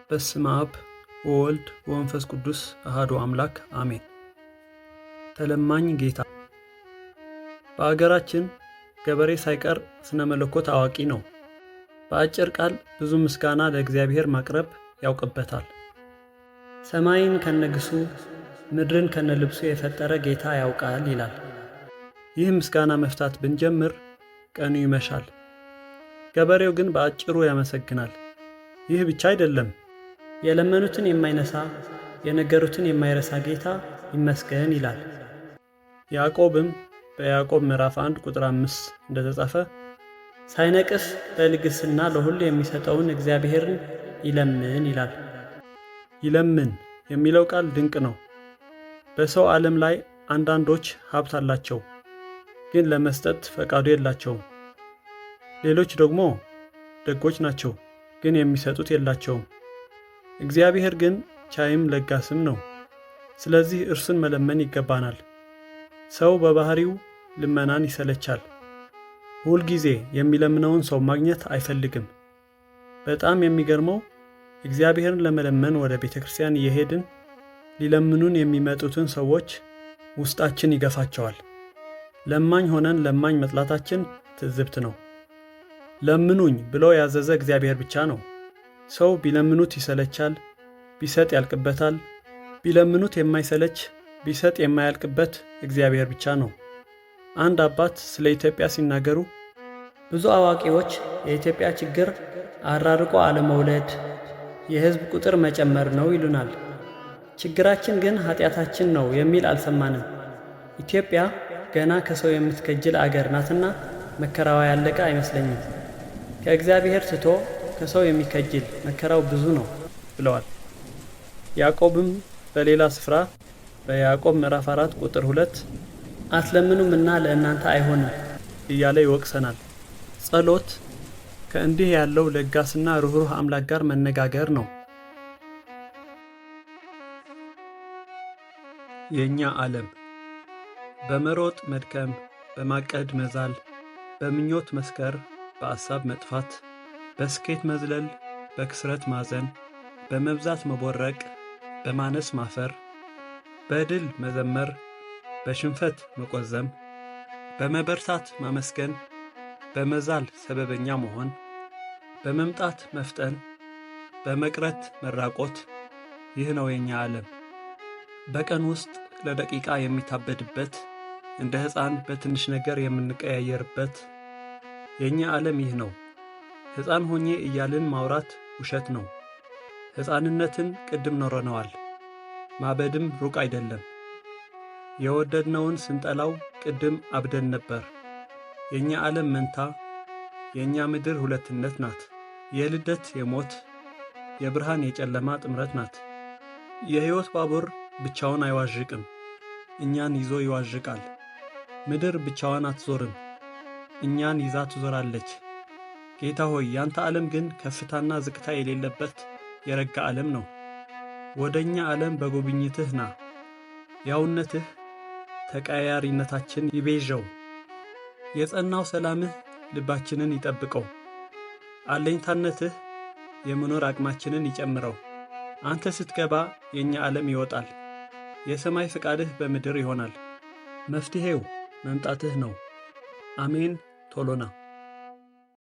በስመ አብ ወወልድ ወመንፈስ ቅዱስ አሐዱ አምላክ አሜን። ተለማኝ ጌታ። በአገራችን ገበሬ ሳይቀር ስነ መለኮት አዋቂ ነው። በአጭር ቃል ብዙ ምስጋና ለእግዚአብሔር ማቅረብ ያውቅበታል። ሰማይን ከነግሱ ምድርን ከነልብሱ የፈጠረ ጌታ ያውቃል ይላል። ይህ ምስጋና መፍታት ብንጀምር ቀኑ ይመሻል። ገበሬው ግን በአጭሩ ያመሰግናል። ይህ ብቻ አይደለም። የለመኑትን የማይነሳ፣ የነገሩትን የማይረሳ ጌታ ይመስገን ይላል። ያዕቆብም በያዕቆብ ምዕራፍ 1 ቁጥር 5 እንደተጻፈ ሳይነቅፍ በልግስና ለሁሉ የሚሰጠውን እግዚአብሔርን ይለምን ይላል። ይለምን የሚለው ቃል ድንቅ ነው። በሰው ዓለም ላይ አንዳንዶች ሀብት አላቸው፣ ግን ለመስጠት ፈቃዱ የላቸውም። ሌሎች ደግሞ ደጎች ናቸው፣ ግን የሚሰጡት የላቸውም። እግዚአብሔር ግን ቻይም ለጋስም ነው። ስለዚህ እርሱን መለመን ይገባናል። ሰው በባህሪው ልመናን ይሰለቻል። ሁል ጊዜ የሚለምነውን ሰው ማግኘት አይፈልግም። በጣም የሚገርመው እግዚአብሔርን ለመለመን ወደ ቤተ ክርስቲያን እየሄድን ሊለምኑን የሚመጡትን ሰዎች ውስጣችን ይገፋቸዋል። ለማኝ ሆነን ለማኝ መጥላታችን ትዝብት ነው። ለምኑኝ ብሎ ያዘዘ እግዚአብሔር ብቻ ነው። ሰው ቢለምኑት ይሰለቻል፣ ቢሰጥ ያልቅበታል። ቢለምኑት የማይሰለች፣ ቢሰጥ የማያልቅበት እግዚአብሔር ብቻ ነው። አንድ አባት ስለ ኢትዮጵያ ሲናገሩ ብዙ አዋቂዎች የኢትዮጵያ ችግር አራርቆ አለመውለድ፣ የሕዝብ ቁጥር መጨመር ነው ይሉናል። ችግራችን ግን ኃጢአታችን ነው የሚል አልሰማንም። ኢትዮጵያ ገና ከሰው የምትከጅል አገር ናትና መከራዋ ያለቀ አይመስለኝም። ከእግዚአብሔር ትቶ ከሰው የሚከጅል መከራው ብዙ ነው ብለዋል። ያዕቆብም በሌላ ስፍራ በያዕቆብ ምዕራፍ 4 ቁጥር 2 አትለምኑምና ለእናንተ አይሆንም እያለ ይወቅሰናል። ጸሎት ከእንዲህ ያለው ለጋስና ርኅሩህ አምላክ ጋር መነጋገር ነው። የእኛ ዓለም በመሮጥ መድከም፣ በማቀድ መዛል፣ በምኞት መስከር፣ በአሳብ መጥፋት፣ በስኬት መዝለል፣ በክስረት ማዘን፣ በመብዛት መቦረቅ፣ በማነስ ማፈር፣ በድል መዘመር፣ በሽንፈት መቆዘም፣ በመበርታት ማመስገን፣ በመዛል ሰበበኛ መሆን፣ በመምጣት መፍጠን፣ በመቅረት መራቆት፣ ይህ ነው የኛ ዓለም። በቀን ውስጥ ለደቂቃ የሚታበድበት፣ እንደ ሕፃን በትንሽ ነገር የምንቀያየርበት የእኛ ዓለም ይህ ነው። ሕፃን ሆኜ እያልን ማውራት ውሸት ነው። ሕፃንነትን ቅድም ኖረነዋል። ማበድም ሩቅ አይደለም። የወደድነውን ስንጠላው ቅድም አብደን ነበር። የእኛ ዓለም መንታ፣ የእኛ ምድር ሁለትነት ናት። የልደት የሞት፣ የብርሃን የጨለማ ጥምረት ናት። የሕይወት ባቡር ብቻውን አይዋዥቅም፣ እኛን ይዞ ይዋዥቃል። ምድር ብቻዋን አትዞርም፣ እኛን ይዛ ትዞራለች። ጌታ ሆይ፣ ያንተ ዓለም ግን ከፍታና ዝቅታ የሌለበት የረጋ ዓለም ነው። ወደ እኛ ዓለም በጉብኝትህ ና። ያውነትህ ተቀያሪነታችን ይቤዠው። የጸናው ሰላምህ ልባችንን ይጠብቀው። አለኝታነትህ የመኖር አቅማችንን ይጨምረው። አንተ ስትገባ የእኛ ዓለም ይወጣል። የሰማይ ፈቃድህ በምድር ይሆናል። መፍትሔው መምጣትህ ነው። አሜን። ቶሎና።